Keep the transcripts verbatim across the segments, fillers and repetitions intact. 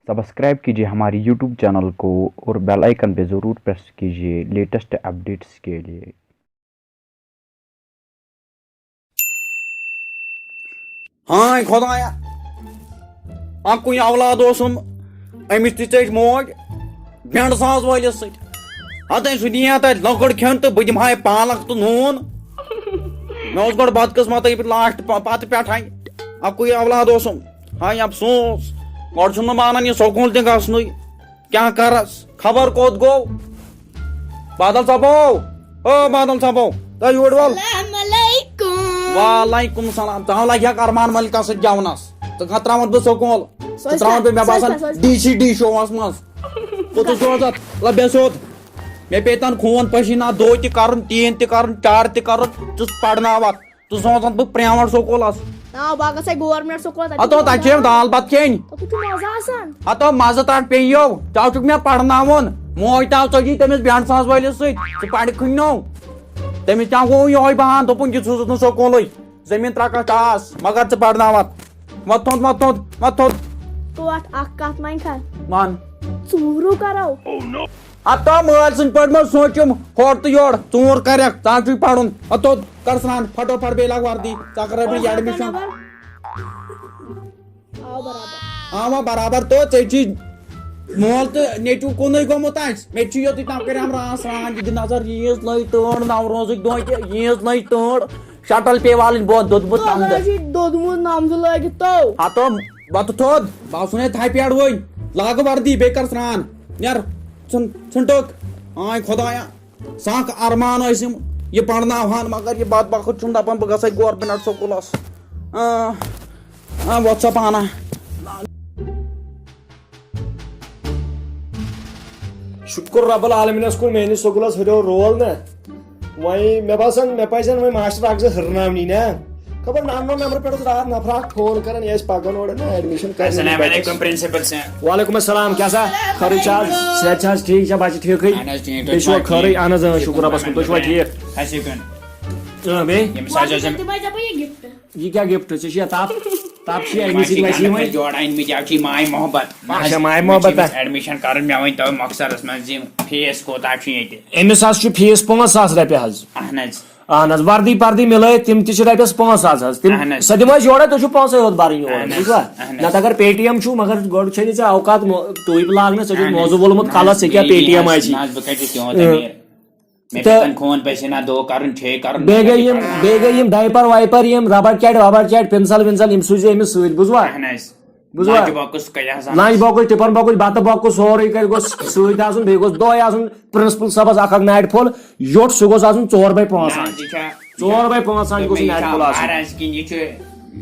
Subscribe कीजिए हमारे YouTube channel को और बेल आइकन पे ज़रूर प्रेस कीजिए लेटेस्ट अपडेट्स के लिए। ہاے خۄدایا، اَکُے اولاد اوسُم، أمِس تہِ ژٔج موج بینڈ ساز وٲلِس سۭتۍ۔ ہتٕے سُہ دِیہِ ہا تَتہِ لۄکُر کھیوٚن تہٕ بہٕ دِمہٕ ہا یہِ پالک تہٕ نوٗن۔ مےٚ اوس گۄڈٕ بدقٕسمت یہِ لاسٹ پ-، پتہٕ پٮ۪ٹھَے۔ اَکُے اولاد اوسُم۔ ہاے افسوس، گۄڈٕ چھُم نہٕ مانان یہِ سکوٗل تہِ گژھنُے۔ کیٛاہ کرس؟ خبر کوٚت گوٚو؟ بادل صٲبو، او بادل صٲبو، تُہۍ یور وَل۔ السلام علیکم۔ وعلیکم السلام۔ ژٕ ہاو لگہِ ہا ارمان ملکس سۭتۍ گٮ۪ونس۔ ژٕ کتھ تراوَتھ بہٕ سکوٗل؟ سۄ ژٕ تراوَتھ بہٕ، مےٚ سۄ باسان، سۄ ڈی سی ڈی شووس منٛز۔ کوٚت چھُ سوزان؟ لہ بیٚہہ سیوٚد۔ مےٚ پیٚیہِ تن خوٗن پسیٖنہ، دو تہِ کرُن، تین تہِ کرُن، چار تہِ کرُن، ژٕ پرناوکھ۔ ژٕ سوزَتھ بہٕ پرٛیویٹ سکوٗلَس۔ نا، بہٕ گژھٕ گورمٮ۪نٛٹ سکوٗلَس، تَتہِ ہتو، چھُ تَتہِ چھِ یِم مَزٕ۔ دال بَتہٕ کھیٚنۍ۔ تَتہِ چھُ مَزٕ آسان۔ ہتو، مَزٕ تَتھ پیٚیو۔ ژےٚ چھُکھ مےٚ پَرناوُن۔ موج تہِ آو ژۄجی تٔمِس بینٛڈ ساز وٲلِس سۭتۍ۔ ژٕ پَرکھٕے نہٕ۔ تٔمِس تہِ آو گوٚو یِہوٚے بہان، دوٚپُن، یہِ سوٗزُتھ نہٕ سکوٗلٕے۔ زٔمیٖن ترٛکھ ٹاس، مگر ژٕ پَرناوَتھ۔ وۄتھ تھوٚد، وۄتھ تھوٚد، وۄتھ تھوٚد۔ ژٕ وَتھ، اَکھ کَتھ وَنہِ کھا؟ وَن۔ ژوٗرو کَرو۔ ہتو مٲلۍ سٕنٛدۍ پٲٹھۍ مہ سونٛچُم، ہورٕ تہٕ یورٕ، ژوٗر کرکھ، ژٕ چھُے پرُن۔ ہتو کر سران، پھٹو پھٹ بیٚیہِ لاگ وردی، ژٕ کر رٹھ پونٛسہٕ یہِ admission۔ برابر۔ آ، برابر۔ آ، وۄنۍ برابر تو، ژےٚ چھُے مول تہٕ نیٚچوٗ کُنُے گوٚمُت آسہِ۔ مےٚ تہِ چھُ یوتُے تام کٔرِم ران سران، یہِ دِ نظر، ییٖژ لٔج تۭر، نوروزٕکۍ دۄہ تہِ ییٖژ لٔج تۭر، شٹل پیٚیہِ والٕنۍ بۄن، دوٚدمُت تمہٕ دۄہ۔ تۄہہِ چھُ دوٚدمُت نمزٕ لٲگِتھ تو۔ ہتو، وۄتھ تھوٚد، بہٕ آسُن ہے تھپہِ پٮ۪ٹھ وۄنۍ۔ لاگہٕ وردی، بیٚیہِ کر سران۔ نیر، ژھٕن، ژھٕن ٹوٚک۔ آے خۄدایا، سخ ارمان ٲسِم، یہِ پرناوہان، مگر یہِ بدبخت چھُم دپان، بہٕ گژھے گورمنٹ سکوٗلس۔ آ، آ، وۄتھ سا پانہ۔ شُکُر رب العالمینس کُن، میٲنِس سکوٗلس ہُریو رول نہ۔ وۄنۍ مےٚ باسان، مےٚ پزن وۄنۍ ماسٹر اکھ زٕ ہٕرناونی نا۔ خبر نمنو نمبرٕ پٮ۪ٹھ اوس راتھ نفرا اکھ فون کران، یہِ آسہِ پکان اورٕ نا admission کرنہِ السلام علیکم پرنسپل سر۔ وعلیکم السلام، کیٛاہ سا؟ خٲرٕے چھا؟ صحت چھا حظ ٹھیٖک چھا؟ بچہٕ ٹھیٖکھٕے؟ اہن حظ، ٹھیٖک، تُہۍ تُہۍ چھِوا چھِوا خٲرٕے؟ ٹھیٖک؟ اہن حظ، اۭں، شُکر شُکُر رۄبس کُن، تُہۍ چھِوا رحمتُن۔ ٹھیٖک؟ اَسہِ کُن۔ اۭں، بیٚیہِ؟ ییٚمِس حظ ٲسۍ یِم تِم حظ دَپان یہِ gift۔ یہِ کیٛاہ gift؟ ژےٚ چھُیا تپھ؟ تپھ چھُیا اَمی سۭتۍ وَسی وۄنۍ؟ جوڑ أنۍ مٕتۍ، اَتھ چھُ یہِ ماے محبت۔ اچھا، ماے محبت۔ أمِس admission کرُن، مےٚ ؤنۍ تو مۄخصرس منٛز زِ fees کوٗتاہ چھُ ییٚتہِ؟ أمِس حظ چھُ fees پانٛژھ ساس رۄپیہِ حظ۔ اہن حظ۔ اہن حظ، وردی پردی مِلٲیِتھ تِم تہِ چھِ رۄپیَس پانٛژھ ساس حظ۔ تِم، اہن حظ۔ سۄ دِمو أسۍ یورے، تُہۍ چھِو پانٛژَے یوت بَرٕنۍ یورے، اہن حظ، بوٗزوا؟ اہن حظ۔ نَتہٕ اگر پے ٹی ایم چھُو، مگر گۄڈٕ چھے نہٕ ژےٚ اوقات مو-، ٹوٗپۍ لاگنَس، ژےٚ چھُکھ اہن حظ۔ موزٕ وولمُت نہ کَلَس، حظ، ژےٚ کیٛاہ Paytm Paytm آسی؟ نہ حظ، بہٕ کَتہِ چھُس تیوٗت أمیٖر؟ مےٚ تہٕ پیٚتَن خوٗن پَسے نہ دو کَرُن، چھے کَرُن، بیٚیہِ گٔے یِم، بیٚیہِ گٔے یِم diaper وایپَر، یِم rubber cat وبر cat، pencil ویٚنسل، یِم سوٗزِ أمِس سۭتۍ، بوٗزوا؟ اہن حظ۔ بوٗزوا؟ لنچ باکس کَتہِ آسان؟ لنچ باکس، ٹِفن باکس، بَتہٕ باکس، سورُے کَتہِ گوٚژھ سۭتۍ آسُن، بیٚیہِ گوٚژھ دۄہے آسُن پرنسپل صٲبَس اکھ اکھ نَٹہِ پھوٚل، یوٚٹ سُہ گوٚژھ آسُن ژور بَے پانٛژھ نہ، اکھ۔ یہِ چھا، ژور بَے پانٛژھ اکھ گوٚژھ یہِ دوٚپمَے، یہِ نَٹہِ چھا پھوٚل آسُن۔ مہراز کِنہٕ یہِ چھُ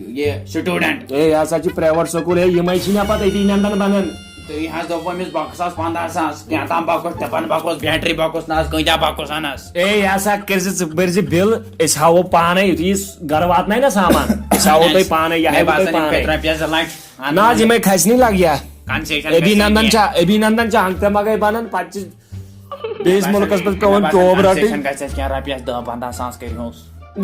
یہِ student؟ اے، یہِ ہسا چھُ private سکوٗل، ہے، یِمَے چھِ مےٚ پَتہٕ أتی نِندان بَنان۔ تُہۍ حظ دوٚپوُ أمِس باکس آسہٕ پنٛداہ ساس، کینٛہہ تام box, tiffin box, battery box, نہ حظ کۭتیٛاہ باکس اَنَس؟ اے، یہِ ہسا کٔرۍ زِ، ژٕ بٔرۍ زِ بِل، أسۍ ہاوو پانَے، یُتھُے یہِ گرٕ واتناے نہ سامان، أسۍ ہاوو اہن تۄہہِ حظ۔ پانَے، یہِ مےٚ ہاوو تۄہہِ باسان، یِم پانَے۔ کھٔتۍ رۄپیَس زٕ لَچھ۔ اہن نہ حظ، حظ۔ یِمَے کھسہِ نہٕ لَگہِ ہا۔ Concession ابھی گژھِ نندن کینٛہہ۔ چھا، ابھی نندن چھا ہنٛگتہٕ منٛگَے بَنان، پَتہٕ چھِ بیٚیِس مےٚ باسان، مُلکَس منٛز مےٚ پٮ۪وان باسان، job رَٹٕنۍ۔ Concession گژھِ اَسہِ کینٛہہ، رۄپیَس دَہ پنٛداہ ساس کٔرۍ ہوس۔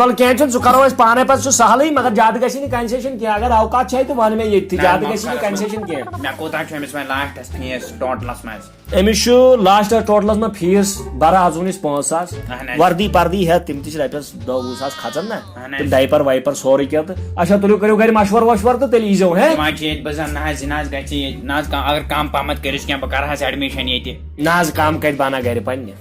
وَلہٕ کینٛہہ چھُنہٕ، سُہ کَرو أسۍ پانَے پَتہٕ، سُہ سَہلٕے، مگر زیادٕ گژھِ نہٕ concession کینٛہہ۔ اگر اوقات چھے تہٕ وَن مےٚ ییٚتھی، نہ، زیادٕ نہ، گژھِ نہٕ کَرَس concession کینٛہہ۔ مےٚ کوٗتاہ چھُ أمِس وۄنۍ lastس fees totalس منٛز؟ أمِس چھُ last totalس منٛز fees بَران آز ووٚن اَسہِ پانٛژھ ساس۔ اہن حظ۔ وردی پردی ہٮ۪تھ تِم تہِ چھِ رۄپیَس دَہ وُہ ساس کھژان نہ۔ اہن حظ۔ تِم diaper وایپر سورُے کینٛہہ تہٕ اچھا، تُلِو کٔرِو گرِ مشور وشور تہٕ تیٚلہِ ییٖزیو، ہیں؟ تِم حظ چھِ ییٚتہِ بہٕ زَن نہ حظ، یہِ نہ حظ گژھِ ییٚتہِ، نہ حظ کانٛہہ، اگر کَم پَہمَتھ کٔرِس کینٛہہ، بہٕ کَرٕ حظ admission ییٚتہِ۔ نہ حظ، کَم کَتہِ بَنان گرِ پنٛنہِ؟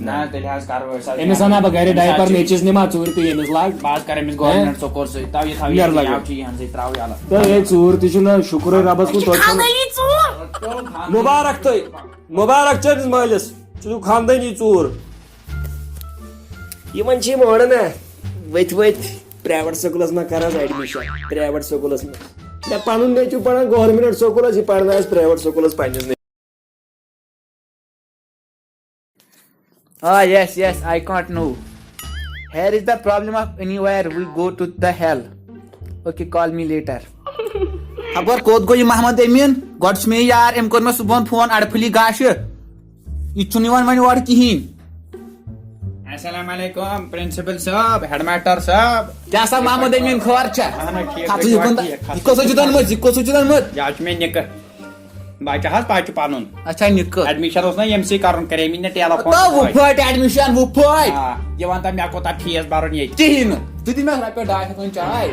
نہ حظ، تیٚلہِ حظ کَرو أسۍ حظ۔ أمِس اَنہٕ ہا بہٕ گرِ أمِس حظ diaper، چھِ، نیٚچِس نِمہٕ ہا ژوٗرِ تہٕ ییٚمِس لاگ۔ بہٕ حظ کَرٕ أمِس ہیں؟ Government سکوٗل سۭتۍ، تَوٕ یہِ تھاوٕ نیر ییٚتہِ، لَگٲیِتھ۔ یَوٕ چھِ یِہٕنٛزٕے ترٛاوٕے الگ۔ تہٕ ہے، ژوٗر تہِ چھُنہٕ، شُکرُے رۄبَس کُن، توتہِ چھُنہٕ۔ خاندٲنی ژوٗر۔ مُبارک تۄہہِ، مُبارک چٲنِس مٲلِس، ژٕ چھُکھ خاندٲنی ژوٗر۔ یِمَن چھِ یِم اورٕ نا، ؤتھۍ ؤتھۍ private سکوٗلَس منٛز کَر حظ admission، private سکوٗلَس منٛز۔ مےٚ پَنُن نیٚچوٗ پَران government سکوٗلَس، یہِ پَرناوٮ۪س private سکوٗلَس پنٛنِس نیٚچوٗ۔ Ah, yes, yes, I can't know. Here is the problem of anywhere we go to the hell. Okay, call me later. خبر کوٚت گوٚو یہِ محمد أمیٖن؟ گۄڈٕ چھُ مےٚ یار، أمۍ کوٚر مےٚ صُبحن فون اَڑٕ پھٕلی گاشہِ۔ یہِ چھُنہٕ یِوان وۄنۍ اورٕ کِہیٖنۍ۔ السلام علیکم، پرنسپل صٲب، ہیڈ ماسٹر صٲب۔ کیٛاہ سا محمد أمیٖن، خٲر چھا؟ اہن حظ، ٹھیٖک، کھژٕ تُہۍ یہِ چھِوا کُن، ٹھیٖک؟ یہِ کۄس حظ چھُ دۄنمُت؟ یہِ کۄس حظ چھُ دۄنمُت؟ یہِ حظ چھُ مےٚ نِکہٕ۔ بچہٕ حظ، بچہٕ پنُن۔ اچھا، نِکہٕ۔ ایڈمِشن اوس نا ییٚمسٕے کرُن، کرے مےٚ نہ ٹیلہ فون تو وُپھٲٹۍ ایڈمِشن وُپھٲٹۍ۔ آ، یہِ وَن تہٕ مےٚ کوٗتاہ فیس بَرُن ییٚتہِ؟ کِہیٖنۍ نہٕ۔ ژٕ دِ مےٚ رۄپیَس ڈاے ہَتھ وۄنۍ چاے۔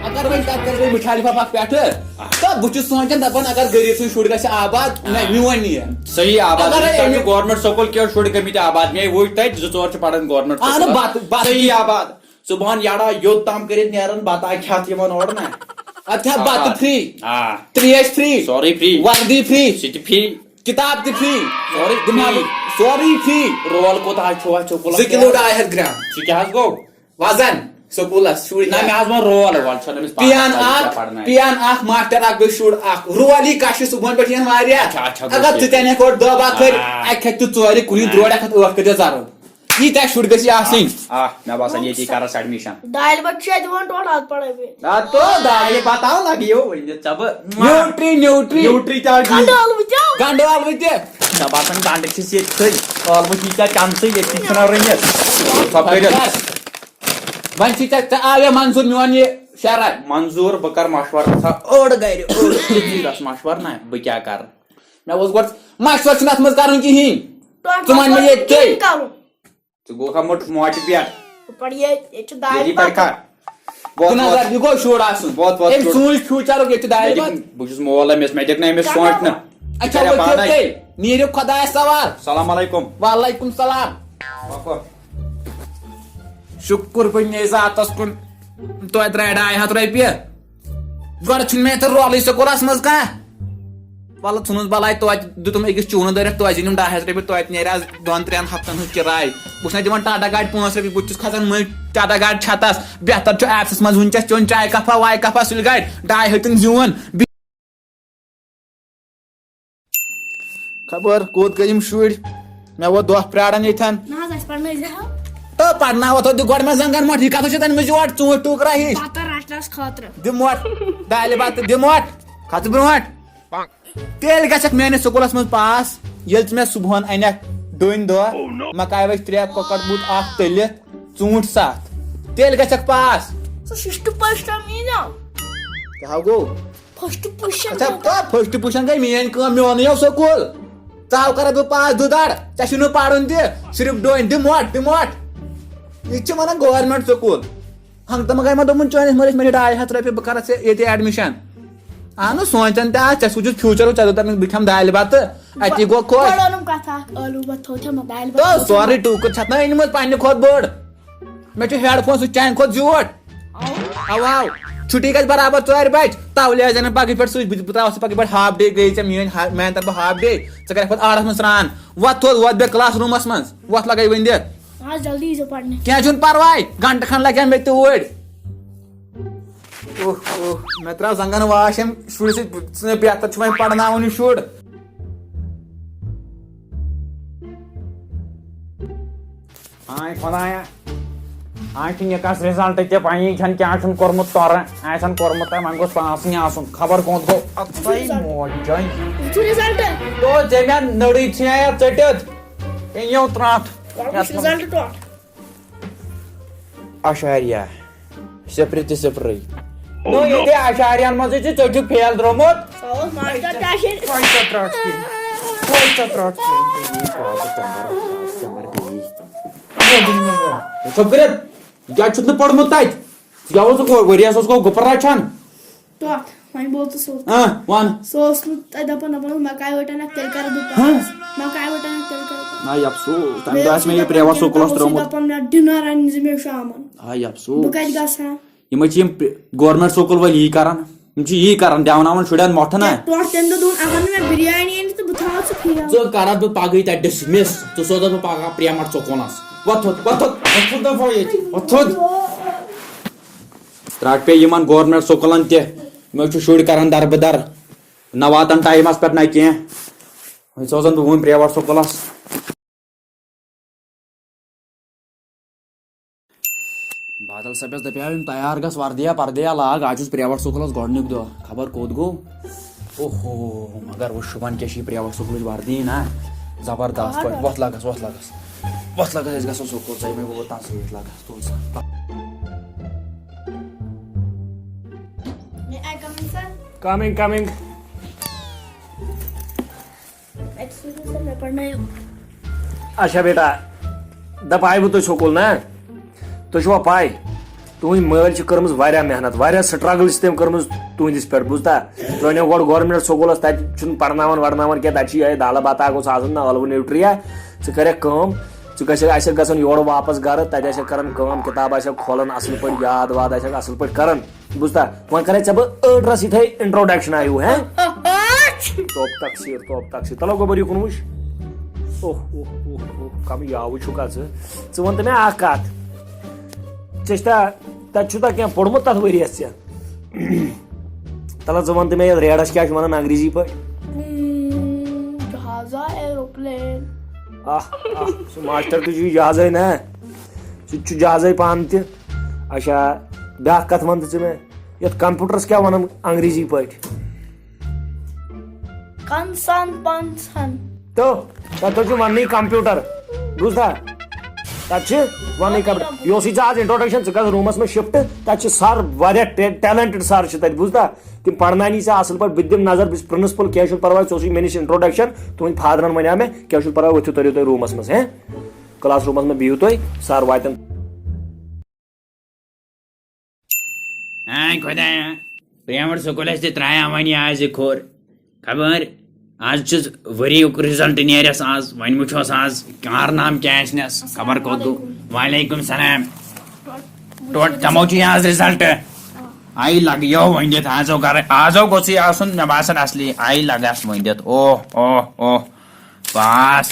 اگر وۄنۍ تَتھ کَرِ وۄنۍ مِٹھایہِ لِفاف اَکھ پٮ۪ٹھٕ، تہٕ بہٕ چھُس سونٛچان دَپان اگر غریٖب سُنٛد شُر گژھِ آباد، نہ میون نِیہِ۔ صحیح آباد، اگر تۄہہِ أمۍ چھُ گورمنٹ سکوٗل کیٚنٛہہ شُرۍ گٔمٕتۍ آباد، مےٚ وٕچھ تَتہِ زٕ ژور چھِ پَران گورمنٹ اَہَنہٕ، سکوٗلَس۔ بَتہٕ، بَتہٕ۔ صحیح آباد۔ صُبحن یَڑا یوٚت تام کٔرِتھ نیران بَتہٕ اَکہِ ہَتھ یِوان اورٕ نہ۔ اَدٕ کھےٚ بَتہٕ آباد۔ فری، آ۔ ترٛیش فری، سورُے فری۔ وردی فری، سُہ تہِ فری۔ کِتاب تہِ فری۔ سورُے دِمہٕ ہا فری۔ بہٕ سورُے فری۔ رول کوٗتاہ حظ چھُو اَتھ سکوٗلَس؟ زٕ کِلوٗ ڈاے ہَتھ گرام۔ سُہ کیٛاہ حظ گوٚو؟ وزن سکوٗلَس شُرۍ نہ، کیٛاہ؟ مےٚ حظ ووٚن رول، وول چھُنہٕ أمِس پانَس پیان پَے، یہِ کیٛاہ اکھ، پَرنایہِ۔ پیان اکھ، ماسٹر اکھ، بیٚیہِ شُر اکھ۔ رول یی کَشہِ صُبحن پٮ۪ٹھ یِن واریاہ۔ اچھا، اچھا، گوٚو اگر ٹھیٖک۔ ژٕ تہِ اَنَکھ اورٕ دَہ باہ کھٔلۍ، آ۔ اَکہِ کھَتہِ تہِ ژورِ کُنہِ آ۔ درٛوڈ اَکھ ہَتھ ٲٹھ کٔرۍ زِ ضرب۔ ییٖتیٛاہ شُرۍ گٔژھۍ آسٕنۍ۔ آ، مےٚ باسان ییٚتی کَرَس ایڈمِشن۔ دالہِ بَتہٕ چھِ اَتہِ دِوان ٹوٹھ اَتھ پَڑھٲے بیٚیہِ۔ آ، تو دالہِ بَتہٕ آو لَگہِ یو وٕنہِ ژےٚ بہٕ۔ نیوٗٹری، نیوٗٹری۔ نیوٗٹری تہِ آو دِنہٕ۔ گَنٛڈٕ ٲلوٕ تہِ۔ گَنٛڈٕ ٲلوٕ تہِ۔ مےٚ باسان گَنٛڈٕ چھِ سیٚکہِ سۭتۍ۔ ٲلوٕ چھِ ژےٚ چَنسٕے، ییٚتہِ چھِ ژھٕنان رٔنِتھ۔ ژھۄپہٕ کٔرِتھ۔ وۄنۍ چھِ ژےٚ، ژےٚ آوے منظوٗر میون یہِ شرط۔ منظوٗر، بہٕ کَرٕ مَشوَرٕ، ژٕ تھاو أڑ گَرِ، أڑ ژٕ ژٕے رَس مَشوَرٕ نہ، بہٕ کیٛاہ کَرٕ؟ مےٚ اوس گۄڈٕ مَشوَرٕ چھُنہٕ اَتھ منٛز کَرُن کِہیٖنۍ۔ ژٕ وَن مےٚ ییٚتہِ ژٕے۔ کَرُن۔ ژٕ گوٚکھا موٚٹ موٹہِ پٮ۪ٹھ؟ بہٕ پَرٕ ییٚتہِ، ییٚتہِ چھُ دالہِ ییٚتی پَرٕ بَتہٕ۔ کھا؟ ووت، ژٕ نظر، ووت۔ یہِ گوٚو شُر آسُن۔ ووت، ووت، أمۍ شُر۔ سوٗنچ فیوٗچرُک ییٚتہِ چھُ دالہِ ووت۔ بہٕ چھُس مول أمِس، مےٚ دِکھ نہٕ أمِس سونٛچ نہٕ۔ اچھا، کَریا وۄنۍ پانے۔ کھیوٚو تۄہہِ؟ نیٖرِو خۄدایَس سوال۔ السلام علیکم۔ وعلیکم السلام۔ وۄنۍ کھو۔ شُکُر بہٕ نیٚے ذاتَس کُن، توتہِ درٛاے ڈاے ہَتھ رۄپیہِ۔ گۄڈٕ چھُنہٕ مےٚ یَتھ رولٕے سکوٗلَس منٛز کانٛہہ۔ وَلہٕ ژھٕنُس بَلاے، توتہِ دیُتُم أکِس چوٗنہٕ دٲرِتھ، توتہِ زیٖنِم ڈاے ہَتھ رۄپیہِ، توتہِ نیرِ آز دۄن ترٛٮ۪ن ہفتن ہٕنٛز کِراے۔ بہٕ چھُس نہ دِوان ٹاٹا گاڑِ پانٛژھ رۄپیہِ، بہٕ تہِ چھُس کھسان مٔنٛزۍ ٹاٹا گاڑِ چھتس۔ بہتر چھُ آفسس منٛز وٕنکیٚس چیوٚن چاے کپا واے کپا سُلہِ گاڑِ، ڈاے ہَتھ تِم زیوٗن۔ بی-، خبر کوٚت گٔے یِم شُرۍ؟ مےٚ ووت دۄہ پرٛاران ییٚتھٮ۪ن۔ نہ حظ، اَسہِ پَرنٲے زِ ہا۔ تہٕ پَرناوَتھ ہو تہِ گۄڈٕ مےٚ زنٛگن مۄٹھ، یہِ کَتھ چھِ تَنہٕ مٕژ یور ژوٗنٛٹھۍ ٹوٗکرا ہِش؟ بَتہٕ رَٹنَس خٲطرٕ۔ دِ مۄٹھ، دالہِ بَتہٕ دِ مۄٹھ، کھژٕ برونٛٹھ۔ تیٚلہِ گژھکھ میٲنِس سکوٗلس منٛز پاس، ییٚلہِ ژٕ مےٚ صُبحن انکھ ڈوٗنۍ دہ، مکایہِ وچہِ ترٛےٚ، کۄکر بوٗت اکھ تٔلِتھ، ژوٗنٛٹھۍ ستھ، تیٚلہِ گژھکھ پاس۔ سُہ شِشٹہٕ پٲٹھۍ تام یی نا۔ کیٛاہ گوٚو؟ فسٹ پُشن اچھا، گوٚو۔ تو فسٹ پُشن گٔے میٲنۍ کٲم، میونُے یو سکوٗل۔ ژٕ ہاو کرے بہٕ پاس دُدر، ژےٚ چھُے نہٕ پرُن تہِ، صرف ڈوٗنۍ دِ مۄٹھ، دِ مۄٹھ۔ یہِ تہِ چھِ ونان گورمنٹ سکوٗل۔ ہنٛگتہٕ منٛگے ما دوٚپُن چٲنِس مٲلِس مےٚ چھِ ڈاے ہَتھ رۄپیہِ، بہٕ کَرَتھ ژےٚ ییٚتہِ ایڈمِشن؟ اہنُو، سونٛچان تہِ آسہِ، ژےٚ سوٗزُتھ فیوٗچر، ژےٚ دوٚپُتھ مےٚ بہٕ کھٮ۪مہٕ دالہِ بَتہٕ، اَتی گوٚو خۄش۔ گۄڈٕ وَنُم کَتھ اَکھ، ٲلوٕ بَتہٕ تھوٚو کھٮ۪مہٕ دالہِ بَتہٕ تہٕ تھوٚو کھٮ۪مہٕ۔ سورُے ٹوٗکٕر چھَتھ نہ أنمٕژ پنٛنہِ کھۄتہٕ بٔڑ؟ مےٚ چھُ ہیڈ فون سُہ چانہِ کھۄتہٕ زیوٗٹھ۔ اَوا، چھُٹی گژھِ برابر ژورِ بَجہِ، تَولہِ ٲسۍ زَن پَگہٕے پٮ۪ٹھ سُچ، بہٕ بہٕ ترٛاوَس ژٕ پَگہٕے پٮ۪ٹھ ہاف ڈے، گٔیے ژےٚ میٛٲنۍ ہا-، میٛانہِ طرفہٕ ہاف ڈے، ژٕ کَرَکھ پَتہٕ آرڈَس منٛز سرٛان۔ وۄتھ تھوٚد، وۄتھ بیٚہہ کلاس روٗمَس منٛز، وۄتھ لَگَے وۄنۍ دِ۔ آز جلدی ییٖزیو پَرنہِ۔ کینٛہہ چھُنہٕ پَرواے، گھنٹہٕ کھنٛڈ لَگہِ ہا مےٚ تہِ اوٗرۍ۔ اوہ، اوہ، مےٚ ترٛاو زنٛگن واش أمۍ شُرۍ سۭتۍ، ژٕ بہتر چھُ وۄنۍ پرناوُن یہِ شُر۔ آے خۄدایا، آے چھُ نِکس رِزلٹ تہِ پَیی چھَنہٕ کیٛاہ چھُن کوٚرمُت تورٕ، آسن کوٚرمُت تہٕ وۄنۍ گوٚژھ پاسٕے آسُن، خبر کوٚت گوٚو۔ اَتھَے موج جان۔ یہِ چھُ رِزلٹ۔ تو ژےٚ مےٚ نٔرٕے ژھٕنیا ژٔٹِتھ۔ ہے یو ترٛٹھ۔ رِزلٹ ٹوٹھ۔ اشاریہ۔ صفرِ تہِ صفرٕے۔ نو، ییٚتہِ اشاریہن منٛزٕے چھُ، ژےٚ چھُکھ فیل درٛامُت۔ سُہ اوس ماسٹر ٹاشِن۔ وۄنۍ ژےٚ ترٛٹھ کِہیٖنۍ۔ وۄنۍ ژےٚ ترٛٹھ کِہیٖنۍ۔ بیٚیہِ یی بابہٕ کمر، کمر بیٚیہِ۔ ژٕ چھُکھ کٔرِتھ؟ کیٛازِ چھُتھ نہٕ پوٚرمُت تَتہِ؟ ژٕ کیٛاہ اوسُکھ ؤریَس اوسُکھ گُپن رچھان؟ ٹۄٹھ، وۄنۍ بول ژٕ سیوٚد۔ آ، وَن۔ سُہ اوس نہٕ تَتہِ دَپان، دَپان اوس، "مکاے وَٹَن اَتھ تیٚلہِ کَرٕ بہٕ پاس۔ ہہ؟ مکاے وَٹَن اَتھ تیٚلہِ کَرٕ بہٕ پاس۔" آے افسوس، تَمہِ بیٚیہِ دۄہ اوس آسہِ مےٚ یہِ دَپان، private تیٚلہِ سکوٗلَس اوس یہِ ترٛٲومٕژ۔ دَپان، "مےٚ dinner اَنہِ زِ مےٚ شامَن۔" آے افسوس۔ بہٕ کَتہِ گژھٕ ہا؟ یِمَے چھِ یِم pri-، government سکوٗل وٲلۍ یی کَران۔ یِم چھِ یی کَران، دٮ۪وناوان شُرٮ۪ن مۄٹھٕ نا۔ ٹۄٹھ تَمہِ دۄہ دوٚپُن، "اگر نہٕ مےٚ بِریانی أنِتھ تہٕ بہٕ تھاوَتھ ژٕ فیل۔" ژٕ کَرَتھ بہٕ پَگہٕے تَتہِ dismiss، ژٕ سوزَتھ بہٕ پَگاہ پرٛیویٹ سکوٗلَس۔ وۄتھ تھوٚد، وۄتھ تھوٚد، وۄتھ تھوٚد دَپہٕ ییٚتہِ، وۄتھ تھوٚد۔ ترٛٹھ پیٚیہِ یِمن گورنمنٹ سکوٗلن تہِ، یِمو چھِ شُرۍ کران دربٕدر، نہ واتان ٹایمس پٮ۪ٹھ نہ کینٛہہ۔ وۄنۍ سوزن بہٕ وُنۍ پریویٹ سکوٗلس۔ بادل صٲبس دپیاو، یِم تیار گژھ، وردیا پردیا لاگ، آز چھُس پریویٹ سکوٗلس گۄڈنیُک دۄہ، خبر کوٚت گوٚو۔ اوہو، مگر وۄنۍ شُبان کیٛاہ چھِ یہِ پریویٹ سکوٗلٕچ وردی نا، زبردست پٲٹھۍ۔ وۄتھ لگس، وۄتھ لگس، وۄتھ لگس، أسۍ گژھو سکوٗل، ژٕ یِمے بہٕ اوٚتام سۭتۍ lags. May I come in, sir? Coming, coming. اچھا بیٹا، دپ آیوٕ تُہۍ سکوٗل نا؟ تُہۍ چھُوا پاے، تُہنٛدۍ مٲلۍ چھِ کٔرمٕژ واریاہ محنت، واریاہ سٹرگل چھِ تٔمۍ کٔرمٕژ تُہنٛدِس پٮ۪ٹھ، بوٗزتھا؟ ترٛٲونو گۄڈٕ گورمنٹ سکوٗلس، تتہِ چھُنہٕ پرناوان ورناوان کینٛہہ، تتہِ چھُ یِہوٚے دالہٕ بتہٕ اکھ گوٚژھ آسُن نا، ٲلوٕ نیوٗٹریا۔ ژٕ کریکھ کٲم، ژٕ گژھکھ، اسہِ گژھن یورٕ واپس گرٕ، تتہِ آسکھ کران کٲم، کتاب آسکھ کھولان، اصل پٲٹھۍ یاد واد آسکھ اصل پٲٹھۍ کران۔ بوٗزتھا؟ وۄنۍ کرے ژےٚ بہٕ ٲٹھ رژھ یِتھے introduction ہیوٗ، ہیں؟ توپ تقصیر، توپ تقصیر۔ تلو گوٚبُر یہِ کُن وٕچھ۔ اوہ، اوہ، اوہ، اوہ، کم یاوٕ چھُکھا ژٕ؟ ژٕ وَن تہٕ مےٚ اکھ کتھ۔ ژےٚ چھِ تا، تتہِ چھُ تا کینٛہہ پوٚرمُت تتھ ؤریَس ژےٚ؟ تلہ ژٕ وَن تہٕ مےٚ یتھ ریڈس کیٛاہ چھِ وَنان انگریزی پٲٹھۍ؟ Hmm, جہازا aeroplane. اہ، اہ، سُہ ماسٹر تہِ چھُ جہازے نا۔ سُہ تہِ چھُ جہازے پانہٕ تہِ۔ اچھا، بیٛاکھ کتھ وَن تہٕ ژٕ مےٚ، یتھ کمپیوٹرس کیٛاہ وَنان انگریزی پٲٹھۍ؟ Concern pension. تو تتھ چھُ وننٕے کمپیوٹر، بوٗزتھا؟ تتھ چھِ وننٕے کمپیوٹر۔ یہِ اوسُے ژےٚ آز introduction، ژٕ گژھ روٗمس منٛز شفٹ۔ تتہِ چھِ سر واریاہ ٹیلنٹڈ سر چھِ تتہِ، بوٗزتھا؟ تِم پرناونی ژےٚ اصل پٲٹھۍ، بہٕ تہِ دِمہٕ نظر، بہٕ چھُس پرنسپل، کینٛہہ چھُنہٕ پرواے، ژےٚ اوسُے مےٚ نِش introduction۔ تُہنٛدۍ فادرن ونیاو مےٚ، کینٛہہ چھُنہٕ پرواے، ؤتھِو تٔرِو تُہۍ روٗمس منٛز، ہیں؟ کلاس روٗمس منٛز بِہِو تُہۍ، سر واتن۔ ہاے خۄدایا، پرٛیویٹ سکوٗلس تہِ ترٛایاو وۄنۍ یہِ آز یہِ کھوٚر۔ خبر، آز چھُس ؤریُک result نیرٮ۪س آز، وۄنۍ وٕچھوس آز کارنامہٕ کیٛاہ آسہِ نس، خبر کوٚت گوٚو۔ وعلیکم السلام۔ ٹوٹ تِمو چھُ یہِ آز result۔ آیہِ لگیو ؤنِتھ، آزو گرٕ، آزو گوٚژھُے آسُن، مےٚ باسان اصلی، آیہِ لگس ؤنِتھ۔ اوہ، اوہ، اوہ، پاس۔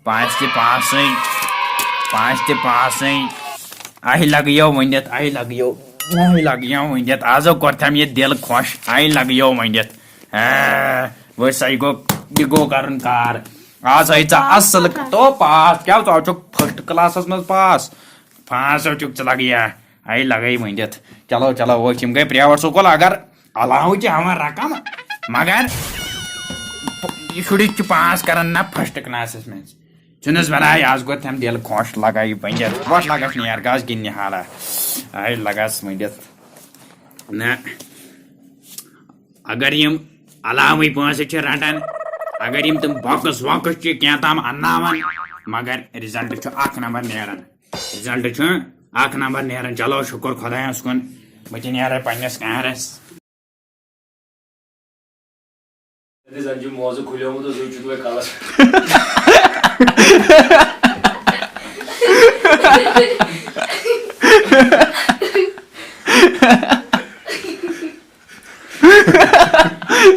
پانٛژھ تہِ پانٛژھٕے، پانٛژھ تہِ پانٛژھٕے۔ اہہِ لگیو ؤنِتھ، اہہِ لگیو، اہہِ لگیو ؤنِتھ۔ آزو کوٚرتھم یہِ دِل خۄش، اہہِ لگیو ؤنِتھ۔ ہاں، وۄنۍ سا یہِ گوٚو، یہِ گوٚو کرُن کار۔ آز آیہِ ژےٚ اصل تو پاس۔ کیٛاہ ژٕ آو چھُکھ first class منٛز پاس؟ پانٛژھ آو چھُکھ ژٕ لگیا۔ اہہِ لگے ؤنِتھ۔ چلو، چلو، وۄنۍ یِم گٔے private سکوٗل۔ اگر علاوٕ چھِ ہٮ۪وان رقم، مگر یہِ شُرِس چھُ پاس کران نہ first class منٛز۔ چھُنس بناوِ، آز گوٚو تٔمۍ دِل خۄش، لگایہِ بنجر خۄش، لگس نیر گاس گِنٛدنہِ حالہ۔ آے لگس ؤنِتھ۔ نہ، اگر یِم علاوٕے پونٛسہٕ چھِ رٹان، اگر یِم تِم بۄکٕس وۄکٕس چھِ کینٛہہ تام انناوان، مگر result چھُ اکھ نمبر نیران۔ Result چھُ اکھ نمبر نیران۔ چلو شُکر خۄدایس کُن، بہٕ تہِ نیرے پننِس کارس۔ زن چھُ موزٕ کھُلیومُت تہٕ زُو چھُ توتہِ کلس۔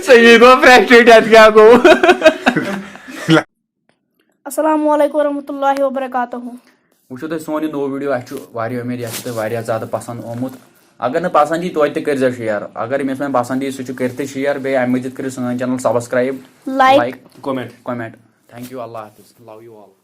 ژےٚ یی گوٚو فرٛسٹریٹ، اَتھ کیٛاہ گوٚو؟ السلام علیکم ورحمۃ اللہ وبرکاتہ۔ وٕچھِو تُہۍ سون یہِ نوٚو ویٖڈیو، اَسہِ چھُ واریاہ اُمید یہِ آسہِ تۄہہِ واریاہ زیادٕ پَسنٛد آمُت۔ اگر نہٕ پَسنٛد یی توتہِ تہِ کٔرۍزیو share۔ اگر ییٚمِس وۄنۍ پَسنٛد یی سُہ چھُ کٔرِتھٕے share، بیٚیہِ اَمہِ مٔزیٖد کٔرِو سٲنۍ channel subscribe، Like۔ Like، Comment۔ Comment۔ Thank you، اللہ حافظ، love you all۔